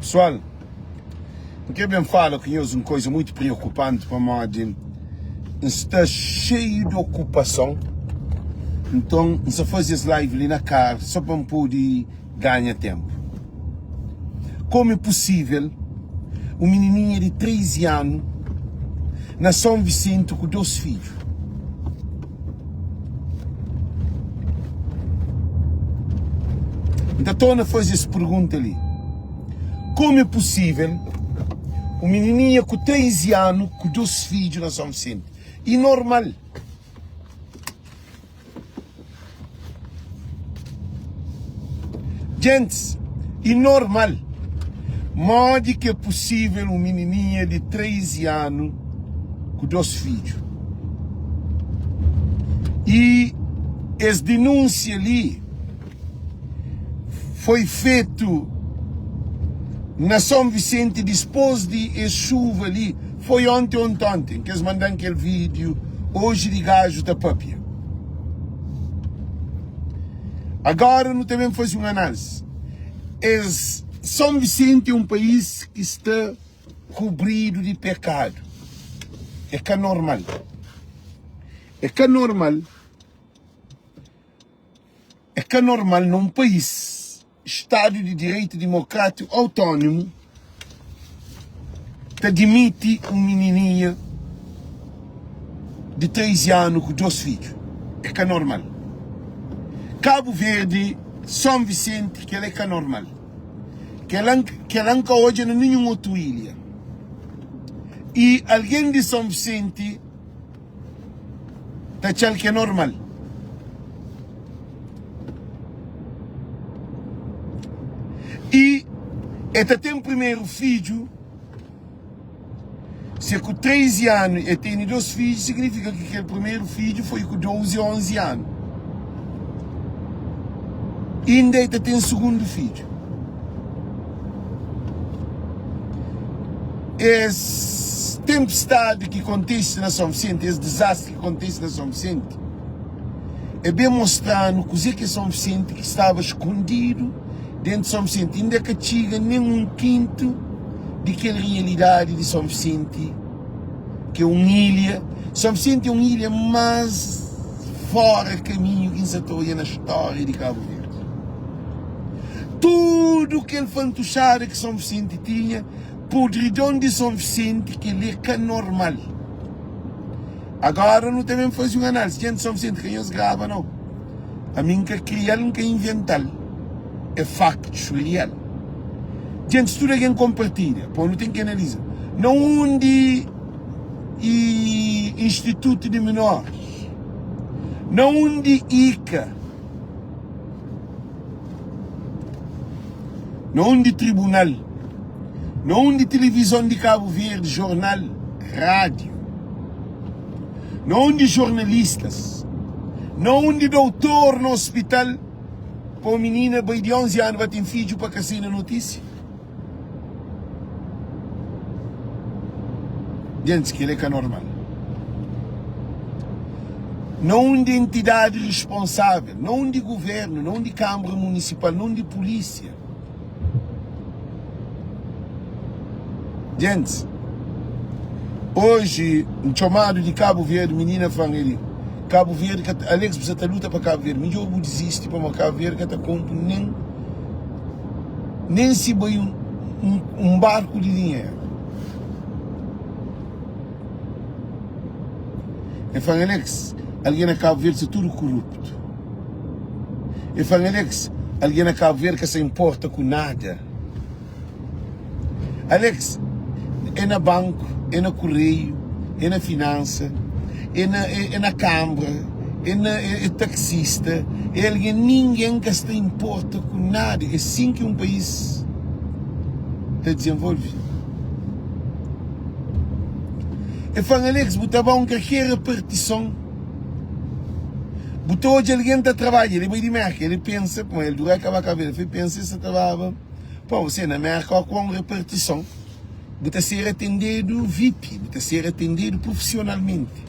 Pessoal, N kre ben fala ku nhos un koisa muitu preokupanti pamodi N sta xeiu di okupason, nton N sta faze es live li na kar so pa N pode ganha tenpu. Komu é pusível un minininha di 13 anu na Son Visenti ku 2 fidju? N ta torna faze es pergunta li, Komu é pusível un minininha ku 13 anu ku 2 fidju na Son Visenti? E normal. Gentis, e normal. Modi ki é pusível un minininha di 13 anu ku 2 fidju? I es dinúnsia li foi fetu na Son Visenti dispôs di es xuva li, foi onti ou antonten ki es manda-m kel vídiu oji di gaju ta papia. Agora nu ta ben faze un análise. Es Son Visenti é un país ki sta kubridu di pekadu. É ka normal. É ka normal. É ka normal na un país, Stadu di Direitu Dimokrátiku Autónomu, ta dimiti un minininha di 13 anu ku 2 fidju. É ka normal. Kabu Verdi, Son Visenti, kel-la é ka normal. Kel-la, kel-la N ka odja na ninhun otu ilha. I algen di Son Visenti ta atxa-l ki é normal. I el ta ten primeru fidju, si é ku 13 anu el tene 2 fidju, signifika ki kel primeru fidju foi ku 12 ô 11 anu. Inda el ta ten sugundu fidju. Es tenpestadi ki kontise na Son Visenti, es dizastri ki kontise na Son Visenti, e ben mostra-nu kuzê ki é Son Visenti ki staba skondidu déntu Son Visenti. Inda ka txiga nen un kintu di kel rialidadi di Son Visenti, ki é un ilha. Son Visenti é un ilha más fóra kaminhu ki N sa ta odja na stória di Kabu Verdi. Tudu kel fantuxada ki Son Visenti tinha, Podridon di Son Visenti kel é ka normal. Agora nu ta ben fazi un análise. Djenti Son Visenti ka nhos graba nau. Ami N ka krial N ka invental. É faktus real. Djentis tudu algen konpartilha. Po nu ten ki analiza. Na undi i institutu di menores? Na undi ika? Na undi tribunal, na undi tilivizon di Kabu Verdi, jornal, rádiu, na undi jornalistas, na undi doutor na ospital pa un minina bai di 11 anu ba ten fidju pa ka sai na notísia? Gentis, kel-li é ka normal. Na undi entidadi responsável, na undi governu, na undi kanbra munisipal, na undi pulísia. Gentis, oji N txomadu di Kabu Verdi, minina fla-m, Eli, Kabu Verdi ka ta, Alex bu sa ta luta pa Kabu Verdi, midjór bu dizisti pamodi Kabu Verdi ka ta konpo nen. Nen si bai un barku di dinheru. El fla-m, Alex, algen na Kabu Verdi sta tudu kuruptu. El fla-m, Alex, algen na Kabu Verdi ka sta inporta ku nada. Alex, é na banku, é na kureiu, é na finansa, é na é na kanbra, é na é taksista, é algen ningen ka sta inporta ku nada. É sin ki un país ta dizenvolve. El fla-m, Alex, bu ta ba un kalker repartison, bu ta odja algen ta trabadja. El bai di Merka, el pensa, pamodi el dura kaba Kabu Verdi, el pensa el sta ta baba. Pa você na Merka ó ku un repartison bu ta ser atendedu vip, bu ta ser atendedu profissionalmenti.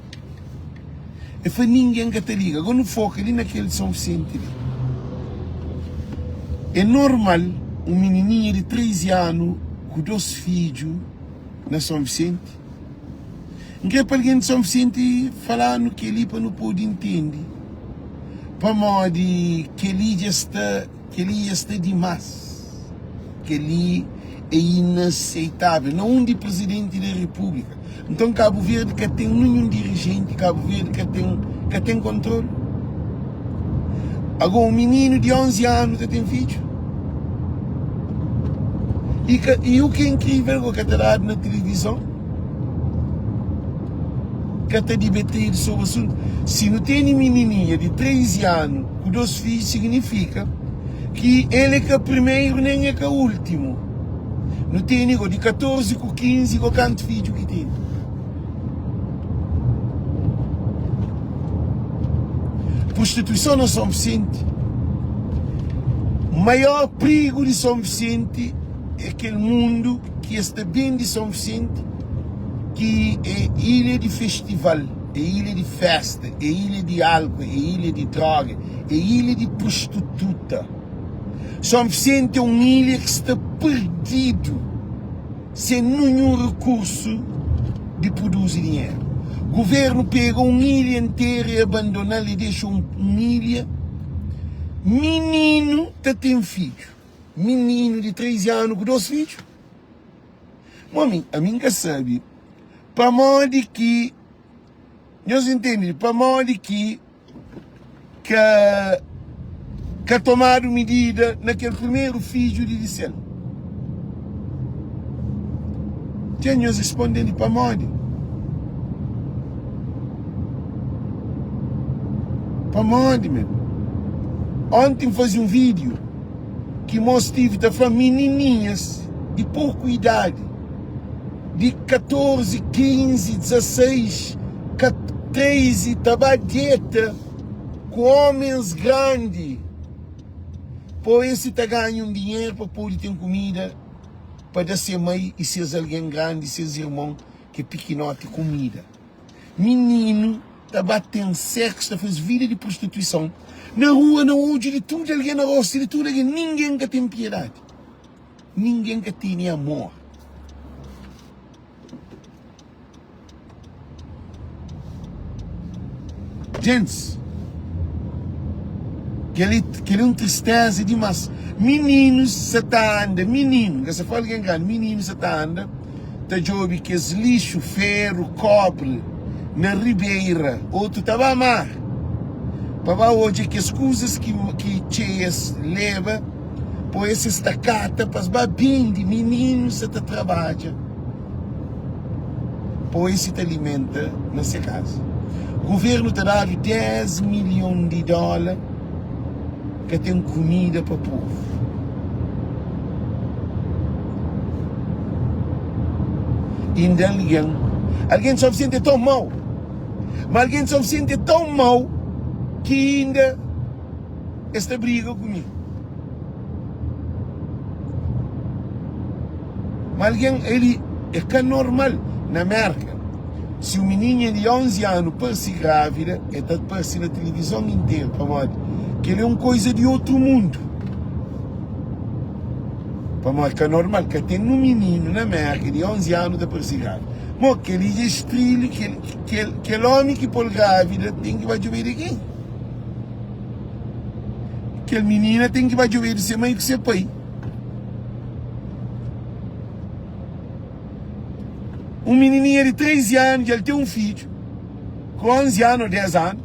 E fla ningen ka ta liga. Agora nu foka li na kel di São Vicente li. É normal. Un minininha di 13 anu ku 2 fidju na São Vicente? N kre pa algen di São Vicente fala-nu kel-li pa nu pode intende pamodi kel-li dja sta kel-li dja sta dimás. Kel-li é inaseitável na undi Prizidenti di Repúblika. Nton Kabu Verdi ka ten ninhun dirijenti, Kabu Verdi ka ten ka ten kontrolu. Ago un mininu di 11 anu ta ten fidju? I ka i u ki é inkrivel go ka ta dadu na tilivizon, ka ta dibatidu sobri asuntu. Si nu tene minininha di 13 anu ku 2 fidju signifika ki el é ka primeru nen é ka últimu. Nu tene go di 14 ku 15 go kantu fidju ki tene? Prostituison na São Vicente Maior prigu di São Vicente é kel mundu ki es ta ben di São Vicente ki é ilha di festival, é ilha di festa, é ilha di álcool, é ilha di droga, é ilha di prostituta. São Vicente é un ilha ki sta perdidu, sen ninhun rekursu di produzi dinheru. Guvernu pega un ilha interu e abandona-l e dexa un ilha mininu ta ten fidju. Mininu di 13 anu ku 2 fidju? Mo ami, ami N ka sabe pamodi ki, nhos intende, pamodi ki. ka ka tomadu midida na kel primeru fidju di di-sel? Dja nhos responde li, Pamodi? Pamodi, men? Onti N faze un vídiu ki mos stive ta fla minininhas di poku idadi di 14, 15, 16, 13 ta ba deta ku homens grandi pa esi ta ganha un dinheru pa podi ten kumida pa da se mai i ses algen grandi ses irmon ki é pikinoti kumida. Mininu ta ba ten seksu ta faze vida di prostituison na rua na odju di tudu algen na rostu di tudu algen ningen ka ten piedadi. Ningen ka tene amor. Gentis, kel-li kel-li é un tristeza dimás. Mininus sa ta anda, mininu, N ka sta fla algen grandi, mininu sa ta anda ta djobe kes lixu, feru, kobri na ribera, otu ta ba mar pa ba odja kes kuzas ki ki txeias leba. Poi es ta kata pa es ba bende Mininu sa ta trabadja Poi si ta alimenta na se kaza Guvernu ta dadu 10 milhon di dola Ka ten kumida pa povu Inda algen Algen di São Vicente é tão mau Ma algen di São Vicente é tão mau Ki inda Es ta briga ku mi. Ma algen eli é ka normal. Na Merka, si un mininha di 11 anu parse grávida, el ta parse na tilivizon interu pamodi kel-li é un koiza di otu mundu. Pamodi ka normal, ka ten un mininu na Merka di 11 anu ta parse grávida. Mo kel-li dja é strilhu, kel ómi ki pô-l grávida ten ki ba djobe di kenha. Kel minina ten ki ba djobe di se mai ku se pai. Un minininha di 13 anu dja el ten un fidju ku 11 anu ô 10 anu.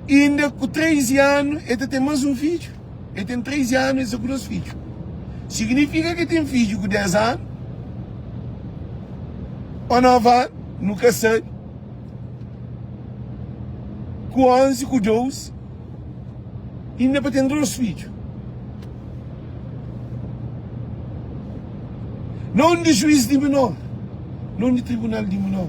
Inda ku 13 anu el ta ten más un fidju. El ten 13 anu el sta ku 2 fidju. Signifika ki el ten fidju ku 10 anu ô 9 anu, nu ka sabe. Ku 11 ku 12 inda pa ten 2 fidju. Na undi juiz di menor, na undi tribunal di menor.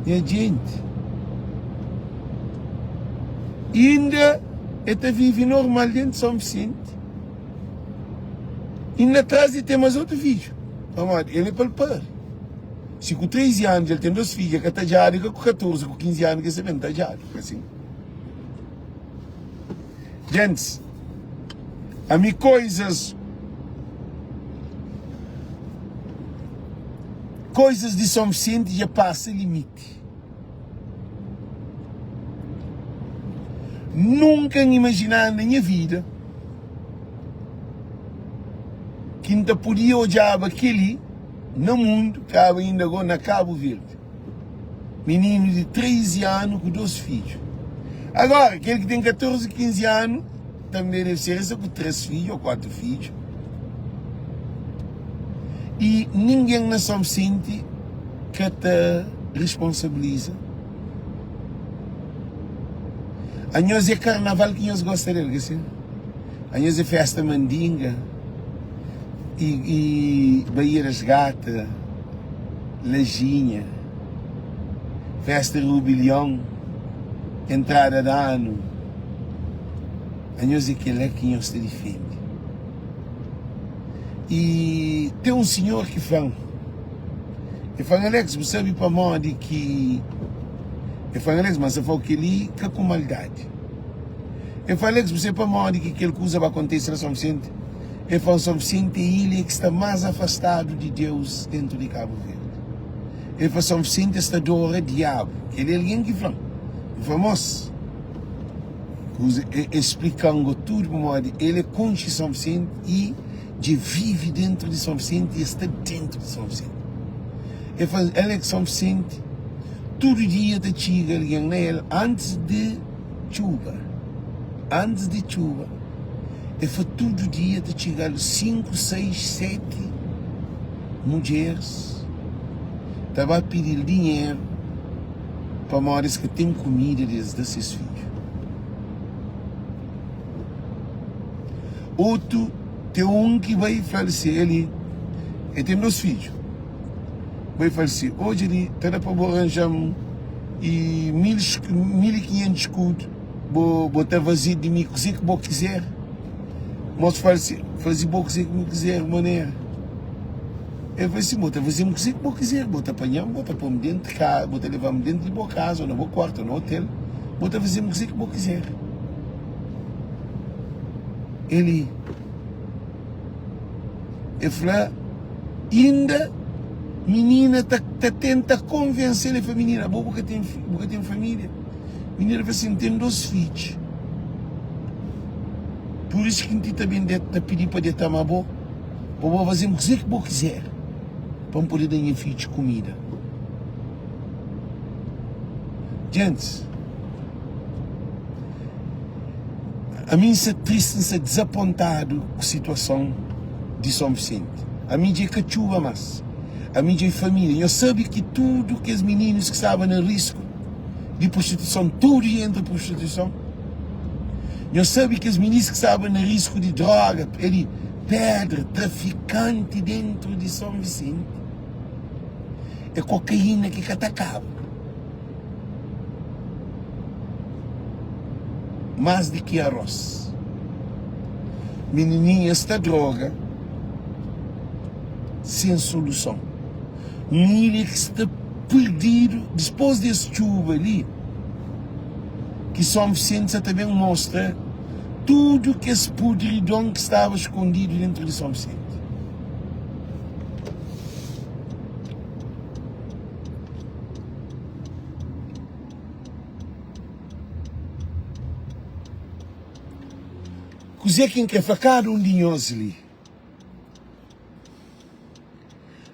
Nha jenti, inda e ta vive normal dentu São Vicente. Inda tras di ten más otu fidju, pamodi el é pa el pari. Si ku 13 anu dja el ten 2 fidju, el ka tadjadu, i ka ku 14, ku 15 anu ki el sta ben tadjadu. Ka sin? Gentis, ami koizas koizas di Son Visenti dja pasa limiti. Nunka N imajinaba na nha vida ki N ta podia odjaba kel-li na mundu, kaba inda go na Kabu Verdi. Mininu di 13 anu ku 2 fidju. Agora, kel ki ten 14, 15 anu, tanbe debe ser esa ku 3 fidju ô 4 fidju. I ningen na Son Visenti ka ta responsabiliza. Anhos é karnaval ki nhos gosta del, ka sin? Anhos é festa mandinga i, i Baía das Gata, Lajinha, festa Rubilhon, entrada de anu. Anhos é kel-la ki nhos ta difende. I ten un sinhor ki fla-m, el fla-m, Alex, bu sabe pamodi ki. El fla-m, Alex, ma N sta fla-u kel-li ka ku maldadi. El fla, Alex, bu sabe pamodi ki kel kuza ba kontise na Son Visenti? El fla-m, Son Visenti é ilha ki sta más afastadu di Deus dentu di Kabu Verdi. El fla, Son Visenti es ta adora diabu. Kel-li é algen ki fla-m. N fla, Mos. Kuza e splika-m go tudu pamodi el e konxe Son Visenti i dje vive dentru di Son Visenti i e sta dentru di Son Visenti. E fla el e Son Visenti tudu dia ta txiga algen na el antis di txuba, antis di txuba e fla tudu dia ta txiga-l 5, 6, 7 mudjeris ta ba pidi-l dinheru. Pamodi es ka ten kumida di es da ses fidju. Otu, ten un ki bai fla-l si, el e ten dos fidju, bai fla-l si, Odja li, ta da pa bo ranja-m i 1500 skudu, bo bo ta faze di mi kuzê ki bo kizer. Mos fla-l si, Faze bo kuzê ki bo kizer, manera. El fla si, Bo ta faze-m kuzê ki bo kizer, bo ta panha-m, bo ta pô-m déntu ka, bo ta leva-m déntu di bo kaza, ô na bo kuartu, ô na otel, bo ta faze-m kuzê ki bo kizer. Eli, el fla, inda minina ta, ta tenta konvense-l, el fla, Minina, abo bu ka ten, bu ka ten família? Minina fla si, N ten dos fidju, pur isu ki N ti ta ben ta pidi pa deta ma bo. Pa bo faze-m kuzê ki bo kizer pa N pode da nha fidju kumida. Gentis, ami N sta tristi, N sta dizapontadu ku situason di Son Visenti. Ami dja é ka txuba más, ami dja é família. Nhos sabe ki tudu kes mininus ki staba na risku di prostituison, tudu dja entra prostituison? Nhos sabe kes minis ki staba na risku di droga, di pedra, trafikanti dentru di Son Visenti, é kokaína ki ka ta kaba. Más di ki arroz. Minininhas ta droga sen soluson. Un ilha ki sta perdidu dispôs di es txuba li. Ki Son Visenti sa ta ben mostra tudu kes pudridon ki staba skondidu dentru di Son Visenti. Kuzê ki N krê fla kada un di nhos li?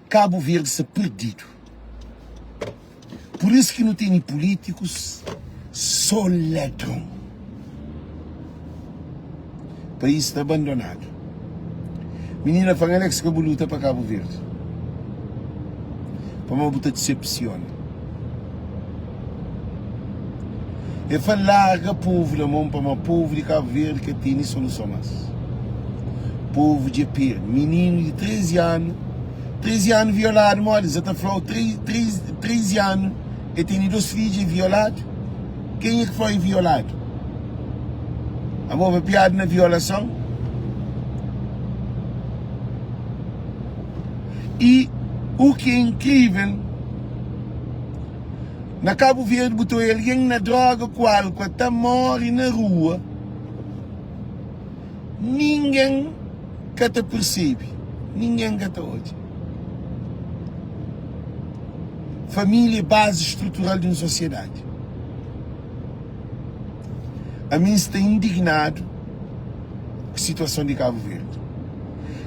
Kabu Verdi sta perdidu. Pur isu ki nu tene pulitikus so ladron. País sta abandonadu. Minina fla-m, Alex ka bu luta pa Kabu Verdi pamodi bu ta disepsiona. El fla, Larga povu na mon pamodi povu di Kabu Verdi ka tene soluson mas. Povu dja perde. Mininu di 13 anu, 13 anu violadu modi? Nsa ta fla-u, 13 anu el tene 2 fidju e violadu? Kenha ki fla-u e violadu? Abo papiadu na violason? I u ki é inkrivel. Na Kabu Verdi bu ta oia algen na droga ku álkua ta móre na rua, ningen ka ta persebe, ningen ka ta odja. Família é bazi strutural di un sosiedadi. Ami N sta indignadu ku situason di Kabu Verdi.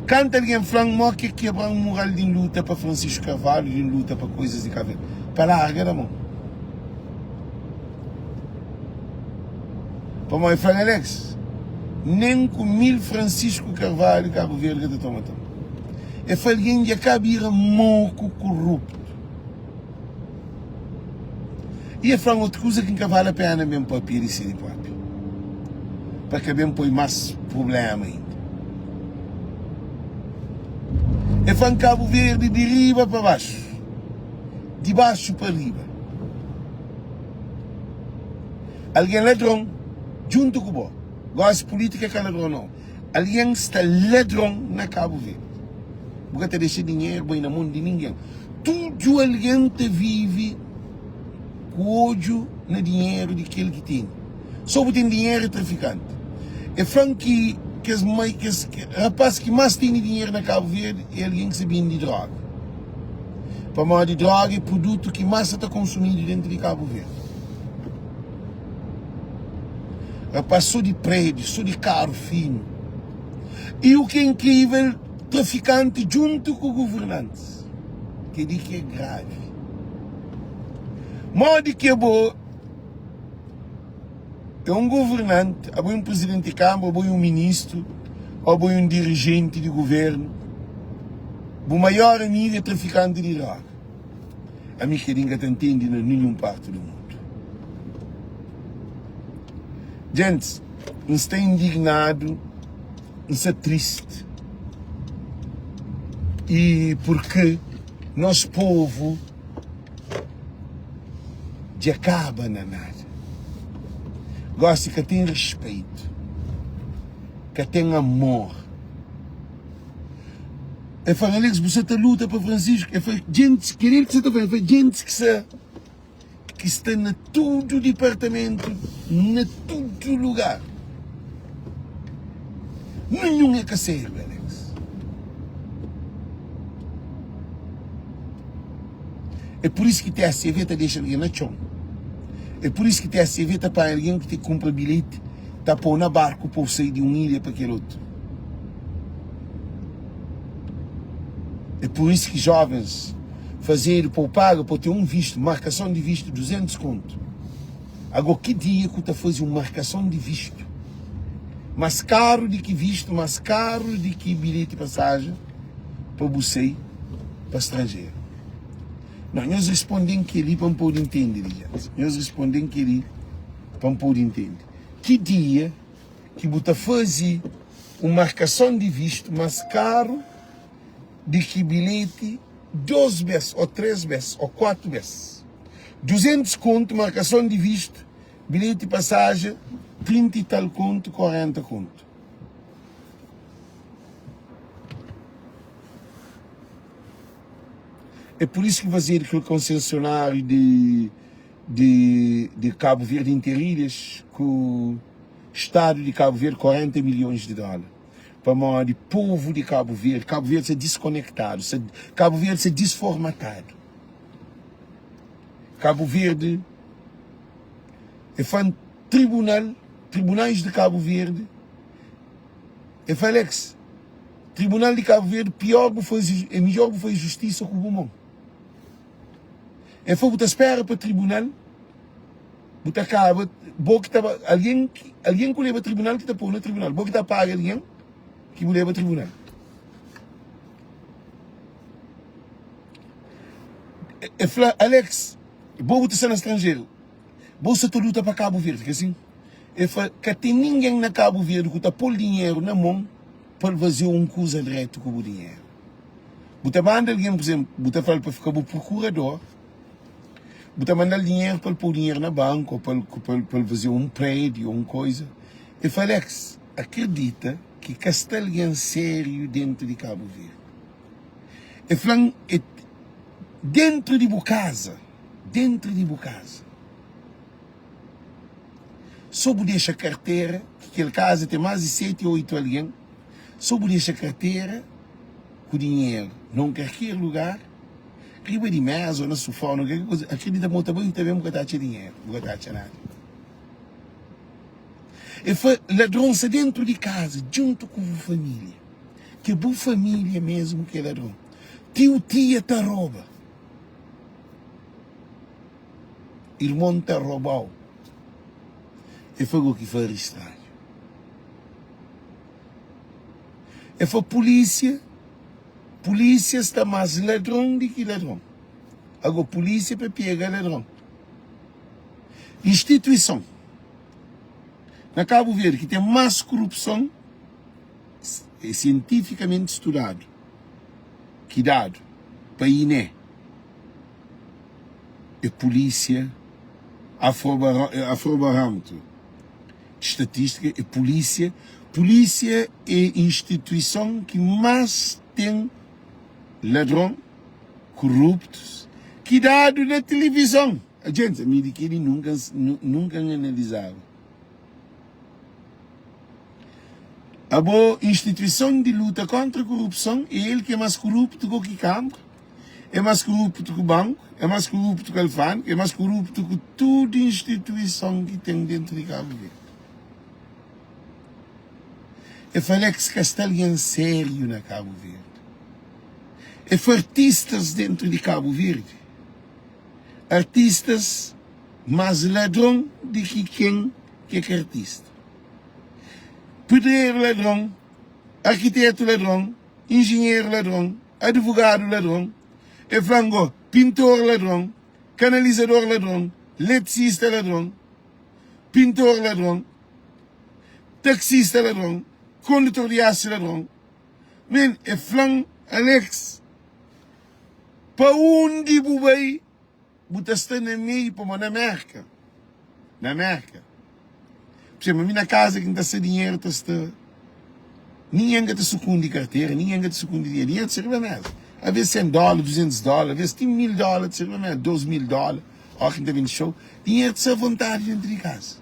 Kantu algen fla-m mo ke kebra-m mural di N luta pa Francisco Carvalho, di N luta pa koizas di Kabu Verdi, pa larga da mon. Pamodi el fla-m, Alex, nen ku 1000 Francisco Carvalho Kabu Verdi ka ta toma ton. El fla algen dja ka bira moku koruptu. I el fla-m otu kuza ki N ka vale pena ben papia di si propi, pa ka ben poi más prubléma inda. El fla-m Kabu Verdi di riba pa baxu, di baxu pa riba. Algen ladron djuntu ku bo. Gósi pulítika é ka ladron nau. Algen sta ladron na Kabu Verdi. Bu ka ta dexa dinheru bai na mon di ningen. Tudu algen ta vive ku odju na dinheru di kel ki tene. So bu ten dinheru é trafikanti. E fla-m ki kes mai, kes rapaz ki más tene dinheru na Kabu Verdi é algen ki sa bende droga. Pamodi droga é produtu ki más sa ta konsumidu dentu di Kabu Verdi. Rapaz so di prédiu, so di karu finu. I u ki é inkrivel, trafikanti djuntu ku guvernantis. Kel-li ki é gravi. Modi ki abo é un guvernanti, abo é un prizidenti di kanbra, abo é un ministru, ô abo é un dirijenti di guvernu, bu maior amigu é trafikanti di droga? Ami kel-li N ka ta ntende na ninhun parti di mundu. Gentis, N sta indignadu, N sta tristi i purkê nos povu dja kaba na nada. Gósi ka ten rispeitu, ka ten amor. El fla, Alex, bu sa ta luta pa Francisco. El fla, gentis, kel-li ki sa ta fla, el fla, gentis ki sa ki sta na tudu dipartamentu, na tudu lugar. Ninhun é ka sériu, Alex. É pur isu ki TSV ta dexa algen na txon. É pur isu ki TSV ta panha algen ki ta kunpra bilheti, ta pô na barku pa-u sai di un ilha pa kel otu. É pur isu ki jovens fazedu pa-u paga pa-u ten un vistu, markason di vistu 200 kontu. Ago ki dia ku ta faze un markason di vistu mas karu di ki vistu, mas karu di ki bilheti pasajen pa bu sai pa stranjeru? Não, nhos responden keli pa N pode intende li, jenti. Nhos responden keli pa N pode intende. Ki dia ki bu ta faze un markason di vistu mas karu di ki bilheti 2 bes o 3 bes o 4 bes? 200 kontu markason di vistu, bilheti pasajen 30 i tal kontu, 40 kontu. É pur isu ki fazedu kel konsesionáriu di di di Kabu Verdi Interilhas ku Stadu di Kabu Verdi 40 milhons di dóla. Pamodi povu di Kabu Verdi, Kabu Verdi sta diskonektadu, sta Kabu Verdi sta disformatadu. Kabu Verdi é fla tribunal, tribunais di Kabu Verdi é fla Alex, Tribunal di Kabu Verdi pior bu fazi é midjor bu fazi justisa ku bu mon. É fla bu ta spera pa tribunal bu ta kaba bo ki ta algen algen ku leba tribunal ki ta poi na tribunal bo ki ta paga algen ki bu leba tribunal. É fla Alex bo bu ta sta na stranjeru bo sta ta luta pa Kabu Verdi ka sin? É fla ka ten ningen na Kabu Verdi ku ta pol dinheru na mon pa el faze-u un kuza dretu ku bu dinheru. Bu ta manda algen, pur izénplu, bu ta fla-l pa fika bu prokurador, bu ta manda-l dinheru pa el pô dinheru na banku ô pa el pa el faze-u un prédiu ô un kuza. El fla, Alex, akredita ki ka sta algen sériu déntu di Kabu Verdi. El fla-m, Déntu di bu kaza. Dentru di bu kaza. So bu dexa kartera, ki kel kaza ten más di 7 ô 8 algen, so bu dexa kartera ku dinheru na un karker lugar, riba di meza ô na sufá ô na kalker kuza, akredita ma bu ta bai, bu ta ben bu ka ta atxa dinheru, bu ka ta atxa nada. El fla, Ladron sta dentru di kaza djuntu ku bu família. Ke bu família mesmu ki é ladron. Tiu, tia ta roba. Irmon ta roba-u. El fla, Go ki fari stranhu. El fla, Pulísia, pulísia sta más ladron di ki ladron. Ago, pulísia pa pega ladron. Instituison na Kabu Verdi ki ten más kurupson é sientifikamenti studadu ki dadu pa INE é pulísia Afrobarómetru di statístika é pulísia Pulísia é instituison ki más ten ladron, kuruptus ki dadu na tilivizon. Djents, ami di keli nunka nunka N analizaba. Abo instituison di luta kontra kurupson é el ki é mas kuruptu ku ki kanbra, é mas kuruptu ku banku, é mas kuruptu ku alfandega, é mas kuruptu ku tudu instituison ki ten dentu di Kabu Verdi. É fla Alex ka sta algen sériu na Kabu Verdi. É fla artistas dentu di Kabu Verdi. Artistas mas ladron di ki ken ki é ka artista. Pedreru ladron, arkitetu ladron, injinheru ladron, advogadu ladron, e fla-m go, pintor ladron, kanalizador ladron, letisista ladron, pintor ladron, taksista ladron, kondutor di asu ladron. Men, e fla-m, Alex. Pa undi bu bai bu ta sta na meiu pamo na Merka na Merka por exemplo ami na kaza ki nta sta dinheru ta sta ningen ka ta sukundi kartera ningen ka ta sukundi dinheru dinheru ta sta riba meza aves 100 dola 200 dola aves ti 1000 dola ta sta riba meza 2000 dola ora ki nta bindi show dinheru ta sta avontadi dentru di kaza.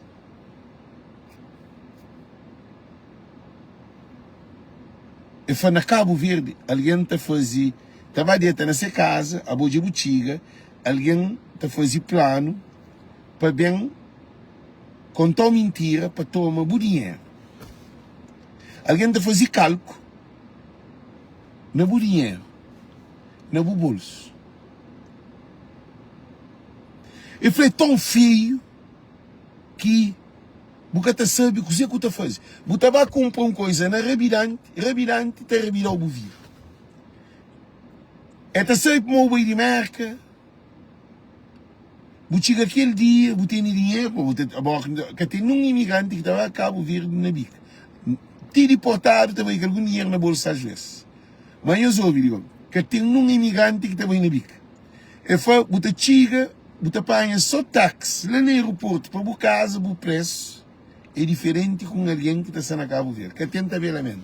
E fla na Kabu Verdi algen ta faze ta ba deta na se kaza abo dja bu txiga algen ta faze planu pa ben kontau mintira pa toma bu dinheru algen ta faze kalku na bu dinheru na bu bolsu e fla é ton feiu ki Bu ka ta sabe kuzê ku ta faze. Bu ta ba kunpra un koiza na rabidanti, rabidanti ta rabida-u bu vida. E ta sabe pamodi bu bai di Merka, bu txiga kel dia, bu tene dinheru, bu ta, abo ka ten nun imigranti ki ta ba Kabu Verdi na bika. Ti diportadu ta bai ku algun dinheru na bolsa asves. Ma nhos obi li, ka ten nun imigranti ki ta bai na bika. E fla, bu ta txiga, bu ta panha so taxi la na aeroportu pa bu kaza, bu presu é diferenti ku un algen ki ta sta na Kabu Verdi. Ka ten tabelamentu.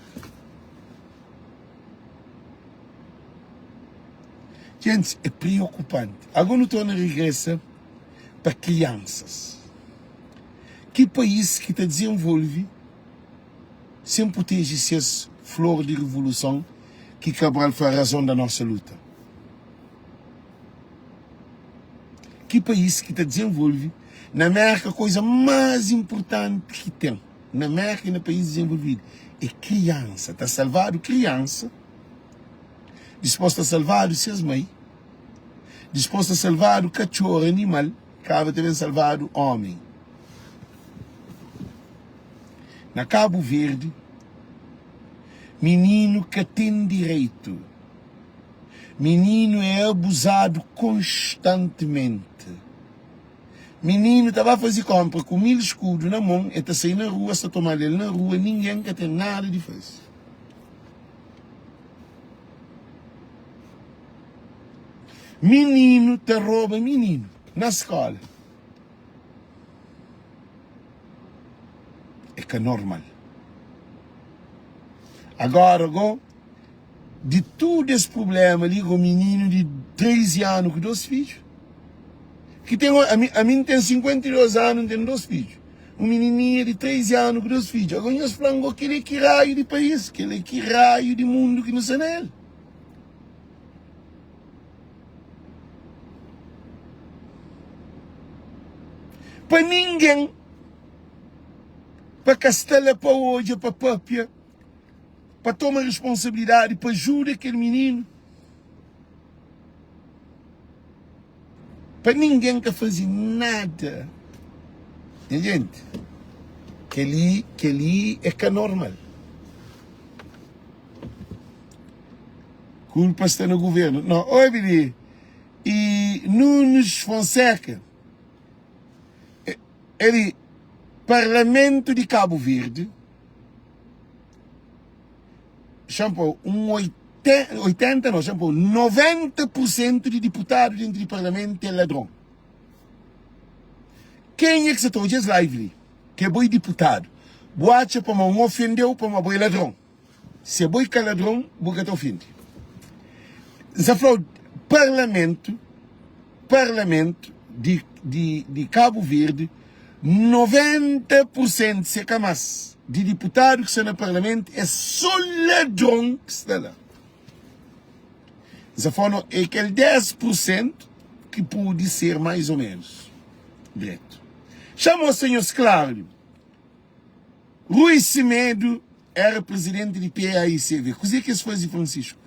Gentis, é priokupanti. Ago nu torna regresa pa kriansas. Ki país ki ta dizenvolve sen proteje ses flor di revoluson ki Cabral fla razon da nossa luta? Ki país ki ta dizenvolve? Na Mérka koiza más inpurtanti ki ten na Mérka i na país dizenvolvidu é kriansa. Ta salvadu kriansa, dispôs ta salvadu ses mai, dispôs ta salvadu katxor, animal, kaba ta ben salvadu ómi. Na Kabu Verdi, mininu ka ten direitu. Mininu é abuzadu konstantimenti. Mininu ta ba faze konpra ku 1000 skudu na mon, el ta sai na rua, es ta tomal el na rua, ningen ka ten nada di faze. Mininu ta roba mininu na skola. É ka normal. Agora go. Di tudu es prubléma li, go mininu di 13 anu ku 2 fidju. Ki ten ami, ami N ten 52 anu, N ten 2 fidju. Un minininha di 13 anu ku 2 fidju. Agora nhos fla-m go kel-li é ki raiu di país, kel-li é ki raiu di mundu ki nu sta na el? Pa ningen pa ka sta la pa odja, pa papia, pa toma responsabilidadi, pa ajuda kel mininu. Pa ningen ka faze nada. Nha jenti, kel-li, kel-li é ka normal. Kulpa sta na governo. No, obi li. E Nunes Fonseca, el Parlamento di Cabo Verde, xa-m pô un 80 não, xa-m pô 90% di diputadu dentro di Parlamento é ladron. Kenha ki sa ta odja es live li, ki é bo é diputadu, bu atxa pamó N ofendeu pamó bo é ladron. Se bo é ka ladron, bu ka ta ofende. N sa fla-u, parlamentu, parlamentu di, di, di Kabu Verdi, 90 pur sentu, se ka mas, di diputadu ki sta na parlamentu é so ladron ki sta la. N sa fla-u, no, é kel 10 pur sentu ki pode ser mais ou menos dretu. Xa mostra nhos klaru li. Rui Semedo era presidente di PAICV. Kuzê ki es faze Francisco?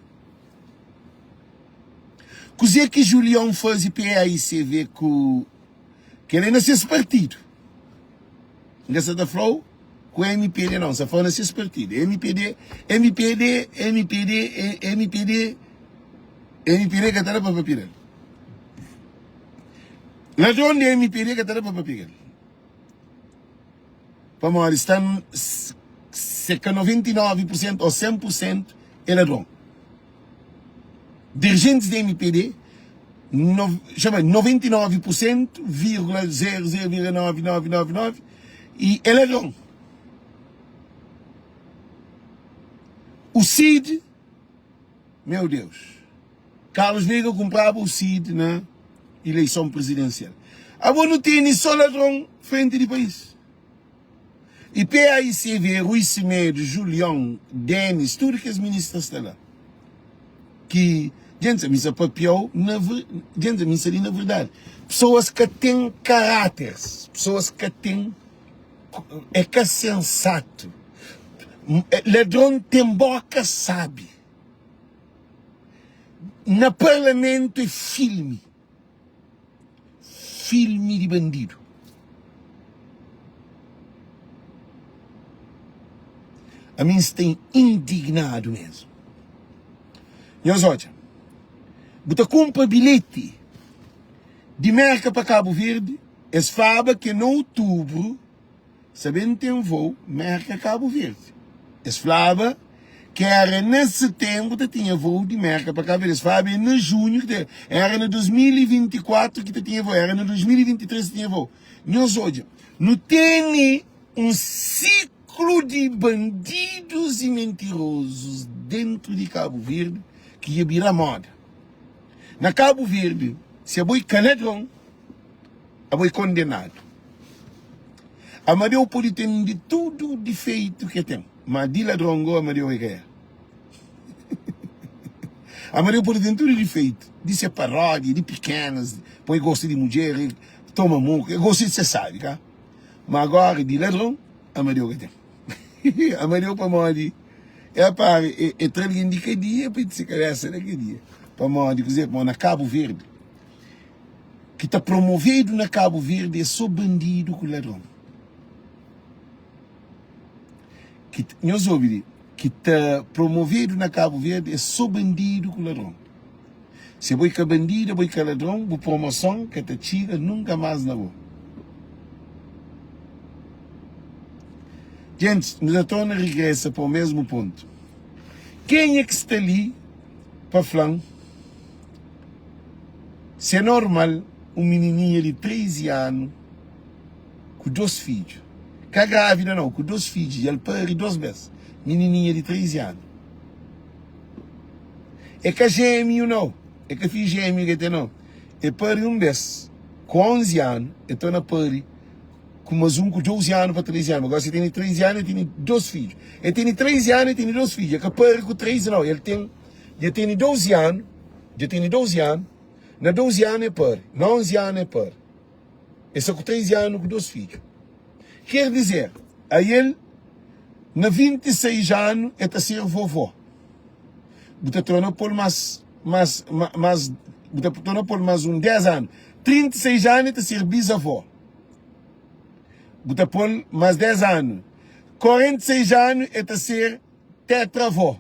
Kuzê ki Julião faze PAICV ku kel é na ses partido? N ka sa ta fla-u ku MPD não, sa fla na ses partido. MPD, MPD, MPD, MPD, MPD ka ta da pa papia del. Ladron di MPD ka ta da pa papia del. Pamodi sta se ka 99 por sentu ou 100 por sentu é ladron. Dirijentis di MPD no, chama 99 por sentu vírgula 0 0 vírgula 9 9 9 9 e é ladron. O Cid, meu Deus, Carlos Veiga compraba o Cid na eleição presidencial. Abo nu tene só ladron frente di país. E PAICV, Rui Semedo, Julião, Denis, tudo kes ministras sta lá. Ki gente, mi sa papiau na gente, mi sa di na verdade. Pessoas ka tem caráteres, pessoas ka tem é ka sensato. Ladron tem boca sabe. Na parlamento é filme. Filme di bandidu. Ami N sta indignadu mesmu. Nhos odja, bu ta kunpra bilheti di Merka pa Kabu Verdi, es flaba ke na otubru Sa ben ten vou Merka Kabu Verdi. Es flaba ke era na setenbru ta tinha vou di Merka pa Kabu Verdi. Es flaba é na junhu ki ta era na 2024 ki ta tinha vou, era na 2023 ki tinha vou. Nhos odja, nu tene un siklu di bandidus i mentirozus dentru di Kabu Verdi ki dja bira moda. Na Kabu Verdi, si abo é ka ladron, Abo é kondenadu. Amadeu pode ten di tudu difeitu ke ten, ma di ladron go Amadeu é ka é. Amadeu pode ten tudu difeitu, di se paródia, di pikenas, poi gosta di mudjer, e toma moku, e gosta di se sabi ka. Ma agora di ladron Amadeu ka ten. Amadeu pamodi é pare e, e tra algen di kadia pa e se kabesa na kadia. Pamodi kuze? Pamodi na Kabu Verdi ki ta promovedu na Kabu Verdi é so bandidu ku ladron. Ki, nhos obi li, ki ta promovedu na Kabu Verdi é so bandidu ku ladron. Se bo é ka bandidu, bo é ka ladron, bu promoson ka ta txiga nunka más na bo. Gentis, nu ta torna regresa pa o mesmu pontu. Kenha ki sta li pa fla-m Si é normal un minininha di 13 anu ku 2 fidju, ka grávida nau, ku 2 fidju, dja el pari 2 bes, minininha di 13 anu. É ka jémiu nau, é ka fidju jémiu ki el ten nau, el pari un bes. Ku 11 anu, el torna pari ku mas un ku 12 anu pa 13 anu. Gosi el tene 13 anu, el tene 2 fidju. El tene 13 anu, el tene 2 fidju. El ka pari ku 13 nau, el ten, dja tene 12 anu, dja tene 12 anu, na 12 anu el pari, na 11 anu el pari. El sta ku 13 anu ku 2 fidju. Ker dizer, ael na 26 anu el ta ser vovó. Bu ta torna pô-l más, más, más, bu ta torna pô-l más un 10 anu. 36 anu el ta ser bizavó. Bu ta pô-l más 10 anu. 46 anu el ta ser tetravó.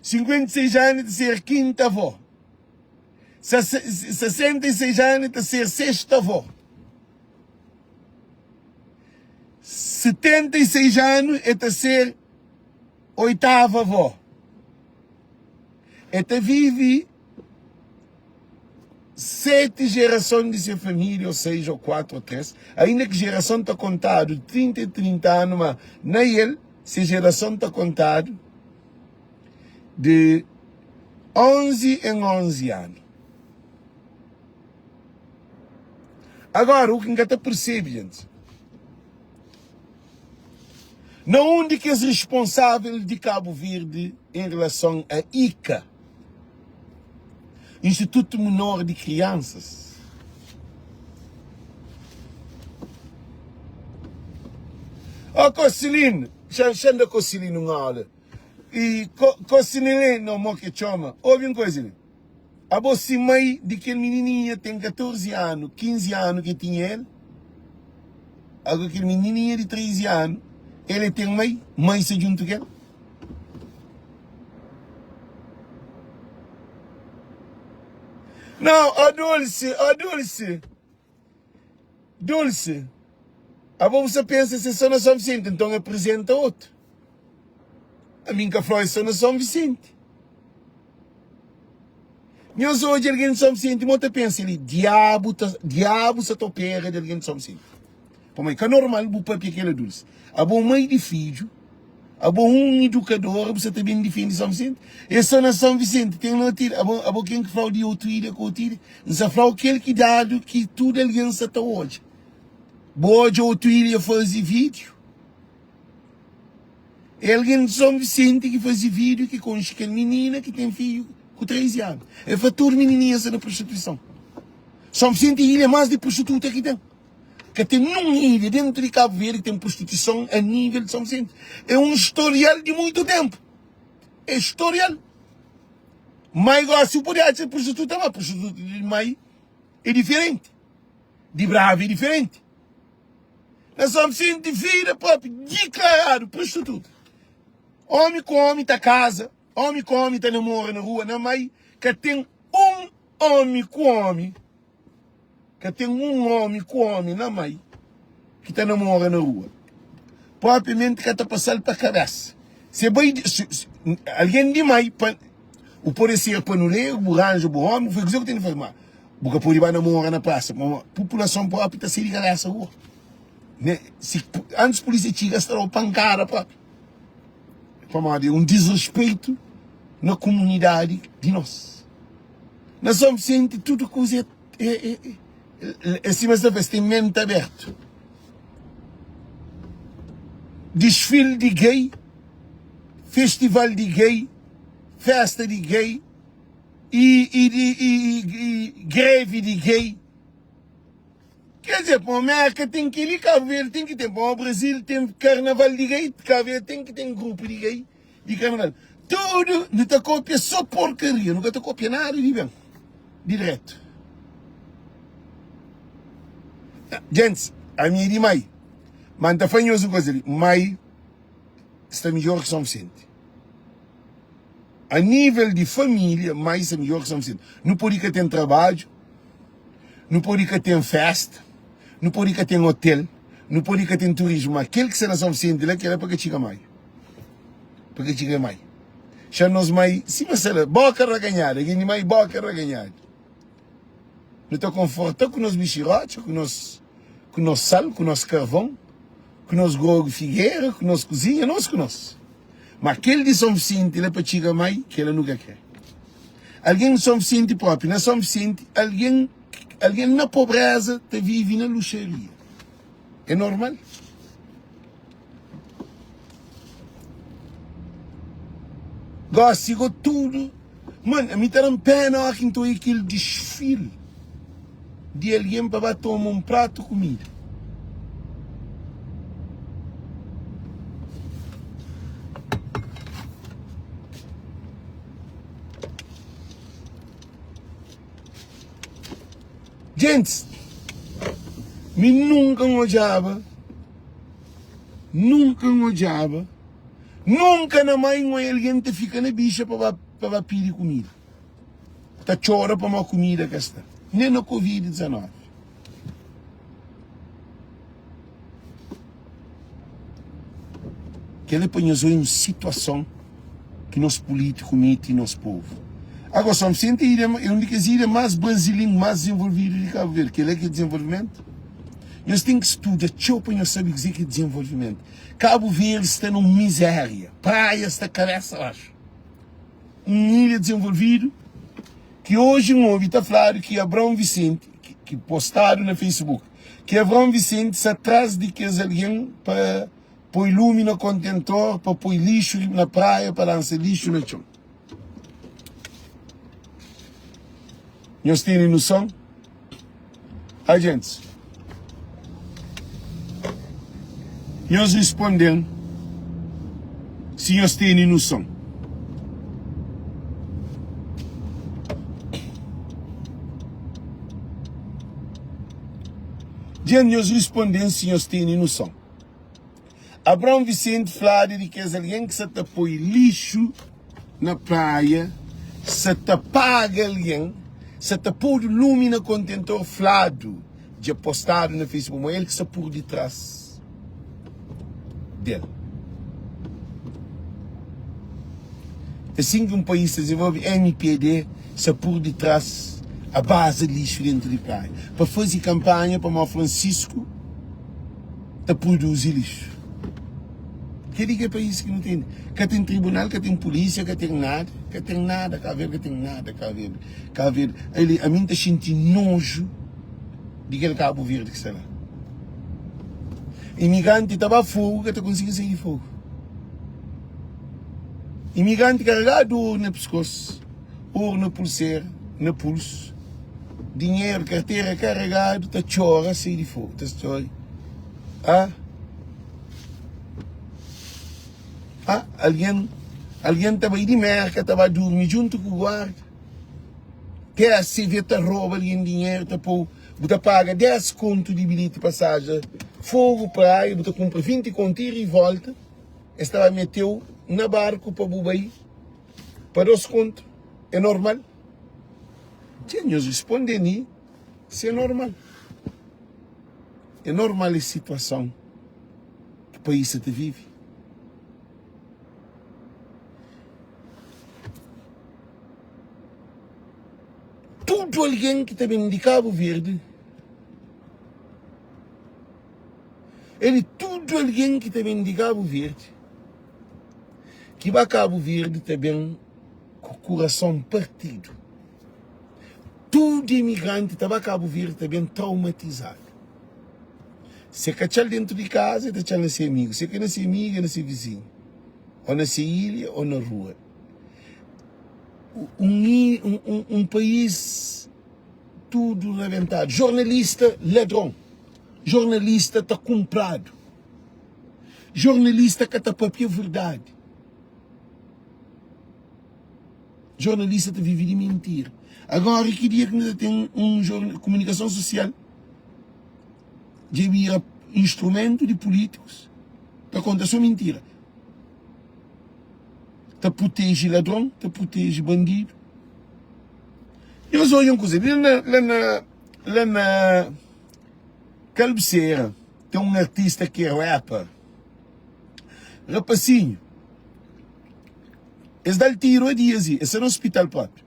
56 anu el ta ser kintavó. 66 anu el ta ser sextavó. 76 anu el ta ser oitava avó. El ta vive 7 jerason di se família, ou 6, ou 4, ou 3, ainda ki jerason ta kontadu di 30 en 30 anu, ma na el se jerason ta kontadu di 11 en 11 anu. Agora, u ki N ka ta persebe, gentis, na undi kes responsável di Kabu Verdi en relason a ICA, Institutu Menor di Kriansas, Ó Kosilin, xa-m da Kosilin un aula. I Kosilin, no, mo ke txoma. Obi un koza li. Abo si mai di kel minininha ten 14 anu, 15 anu ke tinha el, ago kel minininha di 13 anu, el e ten mai, mai sta djuntu kel? Não, ó Dulce, ó Dulce, Dulce, abo bu sta pensa se so na São Vicente, então apresenta otu. Ami nka flau é so na São Vicente. Nhos odja algen di São Vicente, mo ta pensa li, diabu ta, diabu sa ta opera di algen di São Vicente. Pamodi ka normal bu papia kela Dulce. Abo mai di fidju, abo un idukadora, bu sa ta ben difende São Vicente? É so na São Vicente, ten na otu ilha. Abo, abo ken ki flau di otu ilha ku otu ilha? N sa flau kel ki dadu ki tudu algen sa ta odja. Bu odja otu ilha faze vídiu? É algen di São Vicente ki faze vídeo ki konxe kel minina ki ten fidju ku 13 anu. El fla tudu minininha sta na prostituison. São Vicente é ilha más di prostituta ki ten. Ka ten nun ilha dentu di Kabu Verdi ki ten prostituison a nível di São Vicente. É un storial di muitu tenpu. É storial. Mai gosi bu pode atxa prostituta, ma prostituta di mai é diferenti. Di Brava é diferenti. Na São Vicente vida propi diklaradu prostituta. Omi ku omi ta kaza, omi ku omi ta namora na rua, na mai ka ten un omi ku omi, ka ten un omi ku omi na mai ki ta namora na rua. Propriamenti ka ta pasal pa kabesa. Se bai, se, se, algen di mai pa, u pode ser panuleru, bu ranja bu omi, bu fai kuze ku ten di faze, ma Bu ka pode ba namora na prasa pamodi populason propi ta sai di kabesa rua. Ne, si antis polisia txiga es ta dau pankada propi. Pamodi é un disrespeitu na komunidadi di nos. Na São Vicente tudu kuza é, é, é, é, é sima es ta fla, es ten menti abertu. Disfile di gay, festival di gay, festa di gay. i, i, i, i, i greve di gay. Quer dizer, pô, América tem que ir, Cabo Verde tem que ter. Pô, Brasil tem carnaval de gay, Cabo Verde tem que ter grupo de gay de carnaval. Tudo, não tá copia só porcaria, nunca tá copia nada de bem, direto. Gente, a minha é de mãe. Mas tá falando uma coisa ali. Mãe sta midjor ki São Vicente. A nível di família, mai sta midjor ki São Vicente. Nu pode ka ten trabadju, nu pode ka ten festa, nu pode ka ten hotel, nu pode ka ten turismu, ma kel ki sta na São Vicente la, kel la pa ka txiga mai. Pa ka txiga mai. Xa nos mai, sima sta la, boka raganhadu, algen di mai boka raganhadu. Nu ta konforta ku nos bixirotxa, ku nos ku nos sal, ku nos karvon, ku nos grogu figera, ku nos kuzinha, nos ku nos. Ma kel di Son Visenti la pa txiga mai, kela nu ka kre. Algen di Son Visenti propi, na Son Visenti, algen. Algen na pobreza ta vive na luxaria. É normal? Gosi go tudu. Man, ami ta da-m pena ora ki N ta oia kel disfil di algen pa ba toma un pratu kumida. Gentis, mi nunka N odjaba, nunka N odjaba, nunka na mai N oia algen ta fika na bixa pa ba pa ba pidi kumida, ta txora pamodi kumida ka sta, nen na covid 19. Kel-li pa nhos oia un situason ki nos pulítiku miti nos povu. Agora, São Vicente é ilha, é un di kes ilha más brazilin, más dizenvolvidu di Kabu Verdi. Kel-la ki é dizenvolvimentu? Nhos ten ki studa txeu pa nhos sabe kuzê ki é dizenvolvimentu. Kabu Verdi sta na un mizéria, praia sta kabésa baxu. Un ilha dizenvolvidu ki oji N obi ta fladu ki Abraão Vicente, ki postadu na Facebook, ki Abraão Vicente sta tras di kes algen pa poi lumi na kontentor, pa poi lixu na praia, pa lansa lixu na txon. Nhos tene noson? Ai gentis, nhos risponde-m si nhos tene noson. Dja nhos risponde-m si nhos tene noson. Abraão Vicente fladu di kes algen ki sa ta poi lixu na praia, sa ta paga algen, sa ta podu lumi na kontentor fladu dja postadu na Facebook ma el ki sa pur di tras del. Asin ki un país ta dizenvolve, mpd sa pur di tras a baza lixu dentu di praia pa fazi kanpanha pamodi Francisco ta produzi lixu. Kel-li ki é país ki nu ten. Ka ten tribunal, ka ten pulísia, ka ten nada. Ka ten nada, Kabu Verdi ka ten nada, Kabu Verdi. Kabu Verdi, ali, ami N ta xinti noju di kel Kabu Verdi ki sta la. Imigranti ta ba fogu, ka ta konsigi sai di fogu. Imigranti karegadu oru na piskos, oru na pulsera, na pulsu. Dinheru, kartera karegadu, ta txora sai di fogu, ta txora. Ah, ah, algen, algen ta bai di Merka, ta ba durmi djuntu ku guarda. TSV ta roba algen dinheru, ta pou, bu ta paga 10 kontu di bilheti pasaja Fogo, Praia, bu ta kunpra 20 kontu ida i volta, es ta ba meteu na barku pa bu bai pa 2 kontu. É normal? Dja nhos responde mi si é normal. É normal es situason ki país sa ta vive? Tudu algen ki ta ben di Kabu Verdi, é di tudu algen ki ta ben di Kabu Verdi, ki ba Kabu Verdi ta ben ku kurason partidu. Tudu imigranti ta ba Kabu Verdi ta ben traumatizadu. Se ka txal dentu di kaza, e ta txal na se amigu. Se ka na se amigu, e na se vizinhu. Ô na se ilha, ô na rua. Un, un, un, un país tudu rabentadu. Jornalista ladron. Jornalista ta kunpradu. Jornalista ka ta papia verdadi. Jornalista ta vive di mintira. Agora ki dia ki nu ta ten un komunikason sosial dja bira instrumentu di pulítikus ta konta so mintira, ta proteje ladron, ta proteje bandidu. Nhos odja un kuza, la na, la na, la na Kalbsera ten un artista ki é rapper, rapasinhu. Es da-l tiru a dias i el sta na ospital propi.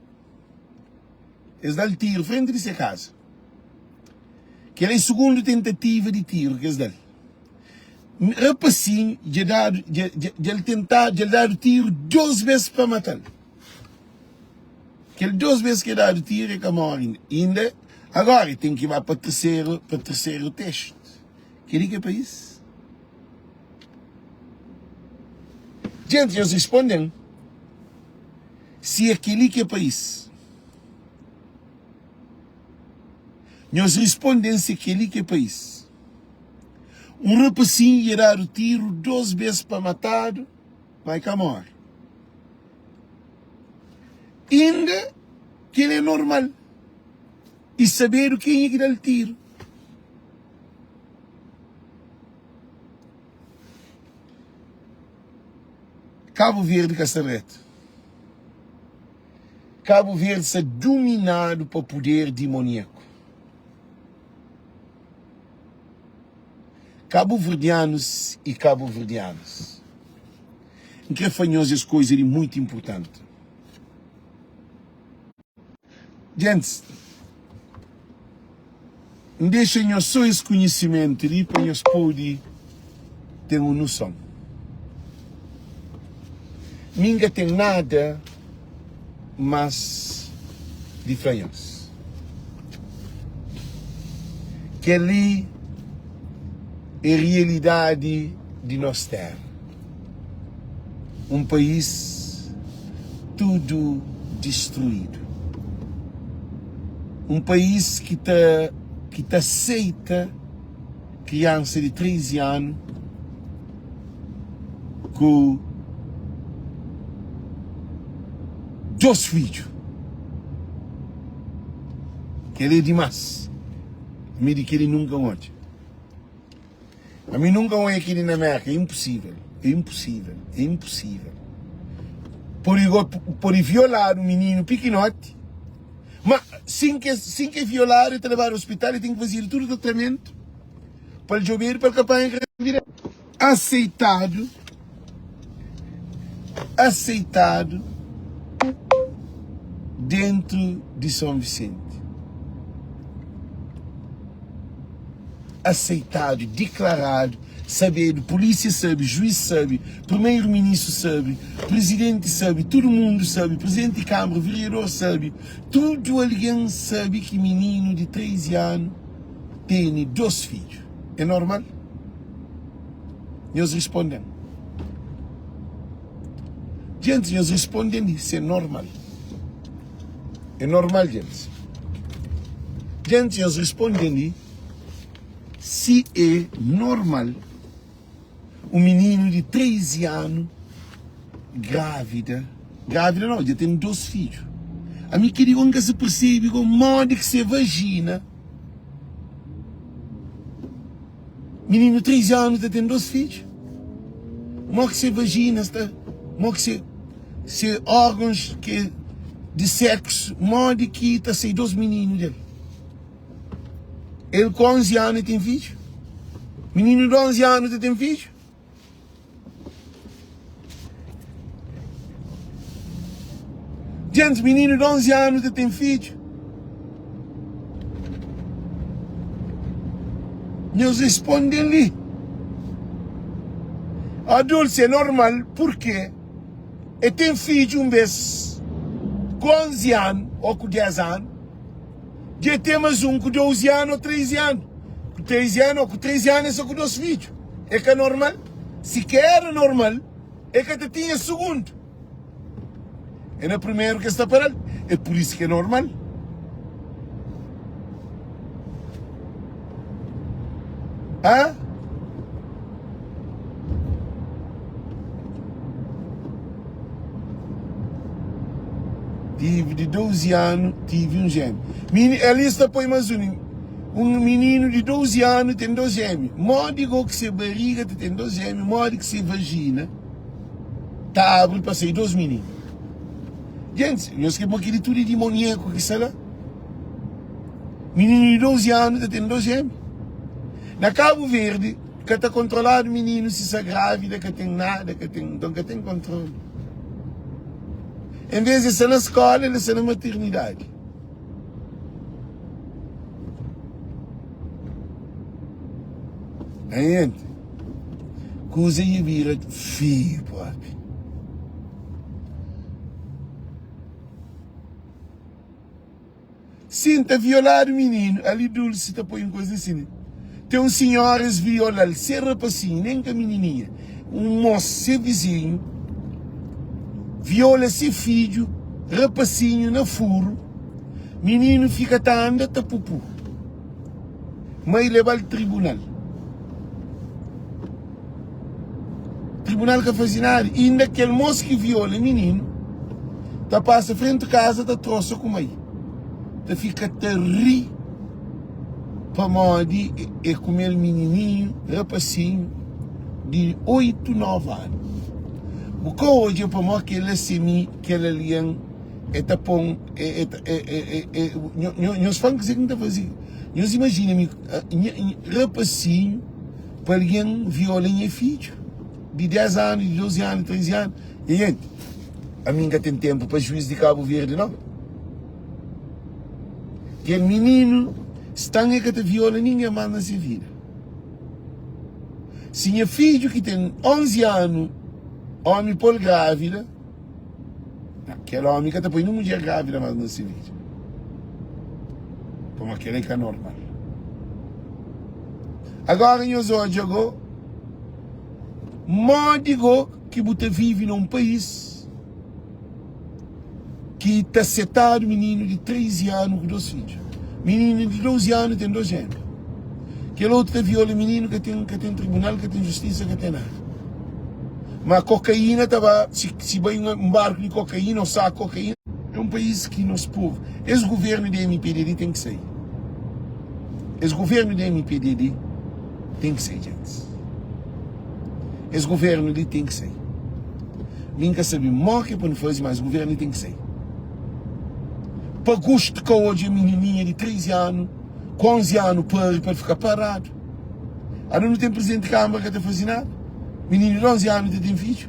Es da-l tiru frenti di se kaza. Kel é sugundu tentativa di tiru ki es da-l. Rapasinhu dja dadu, dja, dja, dja el tentadu, dja el dadu tiru dôs bês pa mata-l. Kel dôs bês ki el dadu tiru, el ka móre inda. Inda. Agora e ten ki ba pa terseru pa terseru teste. Kel-li ki é país? Djenti, nhos responde-m si é kel-li ki é país. Nhos responde-m si é kel-li ki é país. Un rapasinhu dja dadu tiru dos bês pa matadu, ma e ka móre. Inda kel é normal i sabedu kenha ki da-l tiru. Kabu Verdi ka sta dretu. Kabu Verdi sta duminadu pa puder dimoniaku. Kabuverdianus i kabuverdianas, N kre fla nhos es koiza li muitu inpurtanti. Gentis, N dexa nhos so es konhisimentu li pa nhos pode ten un noson. Mi N ka ten nada más di fla nhos. Kel-li é rialidadi di nos téra. Un país tudu distruídu. Un país ki ta ki ta seita kriansa di 13 anu ku dos fidju. Kel-li é dimás. Mi di kel-li nunka N odja. Ami nunka N oia kel-li na Mérka. É inpusível, é inpusível, é inpusível. Pode go, pode violadu un mininu pikinoti, ma sin ke, sin ke violadu el ta lebadu ospital, el ten ki fazedu tudu tratamentu pa el djobedu pa el ka panha gravidez. Aseitadu, aseitadu dentu di Son Visenti. Aseitadu, diklaradu, sabedu, pulísia sabe, juiz sabe, primeiro ministru sabe, prizidenti sabe, tudu mundu sabe, prizidenti di kanbra, vereador sabe, tudu algen sabe ki mininu di 13 anu tene 2 fidju. É normal? Nhos risponde-m. Gentis, nhos risponde-m si é normal. É normal, gentis? Gentis, nhos risponde-m si é normal un mininu di 13 anu grávida, grávida nau, dja ten 2 fidju. Ami kel-li go N ka sa persebe go modi ki se vagina. Mininu 13 anu ta ten 2 fidju? Mo ki se vagina sta, mo ki se se órgãos ki di sexo, modi ki ta sai 2 mininu del? El ku 11 anu ten fidju? Mininu di 11 anu ta ten fidju? Djenti, mininu di 11 anu ta ten fidju. Nhos responde-m li. Ó Dulce, é normal purke e ten fidju un bes ku 11 anu ô ku 10 anu. Dja e ten mas un ku 12 anu ô 13 anu. Ku 13 anu ô ku 13 anu e sta ku 2 fidju. É ka normal? Si ka era normal, e ka ta tinha sugundu. É na primeru ki es ta para-l. É pur isu ki é normal. Hã? Tive di 12 anu, tive un jémiu. Mini, ali sta poi mas un. Un mininu di 12 anu ten 2 jémiu. Modi go ki se bariga ta ten 2 jémiu, modi ki se vagina ta abri pa sai 2 mininu? Gentis, nhos ke mo kili tudu é dimoniaku ki sta la? Mininu di 12 anu ta ten 2 jémiu. Na Kabu Verdi, Ka ta kontroladu mininu si sa grávida ka ten nada ka ten nton ka ten kontrolu en vez de sta na skola el sta na maternidadi Gente, kuza ia bira feio propi. Sim, ta violadu mininu. Ali Dulce ta poi un koza asi ne. Ten un sinhora es viola-l se rapasinhu, nen ka minininha. Un mos se vizinhu viola se fidju rapasinhu na furu. Mininu fika ta anda ta pupu. Mai leba-l tribunal. Tribunal ka faze nada. Inda kel mos ki viola mininu ta pasa frenti kaza ta trosa ku mai. Ta fika ta ri pamodi e kume-l minininhu, rapasinhu di 8, 9 anu. Bu ka odja pamodi kel-la se mi kel algen e ta pon e e e e nhos fla-m kuzê ki N ta faze. Nhos imajina mi rapasinhu. Pa algen viola nha fidju di 10 anu, di 12 anu, 13 anu. Nha jenti, ami N ka ten tenpu pa juiz di Kabu Verdi nau. Kel mininu stan e ka ta viola ningen mas na se vida. Si nha fidju ki ten 11 anu, omi po-l grávida, Kel ómi ka ta poi nen mudjer grávida más na se vida. Pamodi kel-la é ka normal. Agora nhos odja go, modi go ki bu ta vive na un país ki ta setadu mininu di 13 anu ku 2 fidju. Mininu di 12 anu ten 2 jémia. Kel otu ta viola mininu ka ten ka ten tribunal, ka ten justisa, ka ten nada. Ma kokaína ta ba si si bai un barku di kokaína ou saku kokaína. É un país ki nos povu, es guvernu di MPD li ten ki sai. Es guvernu di MPD li ten ki sai djentis. Es guvernu li ten ki sai. Mi N ka sabe mo ke pa nu faze, ma es guvernu li ten ki sai. Pa gostu ka odja minininha di 13 anu ku 11 anu pari pa el fika paradu. Anu nu ten prizidenti di kâmara ka ta faze nada. Mininu di 11 anu ta ten fidju.